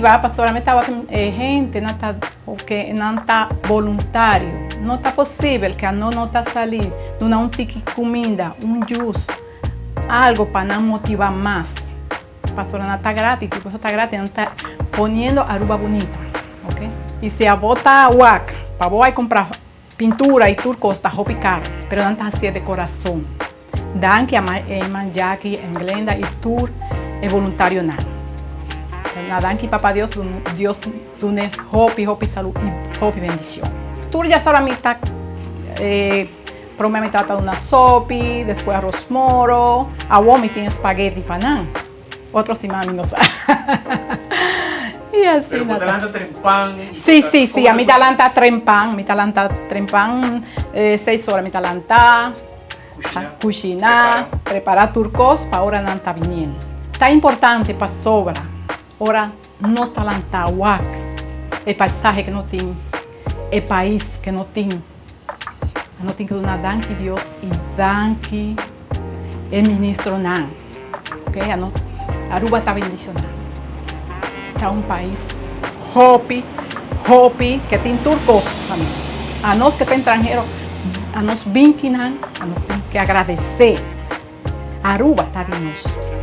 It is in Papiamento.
motiva pasobra mi tabatin e hentenan ta oke nan ta boluntario. No ta posibel ke ano no ta sali duna un tiki kuminda, un jus, algo pa nan motiva mas. Pasobra nan ta gratis, tur cosa ta gratis, nan ta poniendo Aruba bunita, oke. Y si abo ta wak pa bo bai cumpra pintura y tur cos ta hopi caro, pero nan ta hacié de corazon. Danki a Eman, Jackie, en Glenda y tur e voluntarionan. Na danki Papa Dios, Dios dune hopi hopi salud y hopi bendicion. Tur ya sabra mi ta Prome mi tata una sopi, despues aros moro, awor mi tin spaghetti pa nan. Otro siman mi no sa. Y asina Pero bo ta lanta trempan? Si, si, si, ami ta lanta trempan, mi ta lanta trempan, seis ora mi ta lanta, cushina, prepara tur cos pa ora nan ta biniendo. Ta importante pasobra ora nos ta lanta wak e paisahe que no tin, e pais que no tin. No tin ku duna danki Dios i danki e ministronan. Ok, ano Aruba ta bendiciona. Ta un pais hopi, hopi ke tin tur kos pa nos. Anos ke ta entranhero, anos binkinan, anos tin ke agradece. Aruba ta di nos.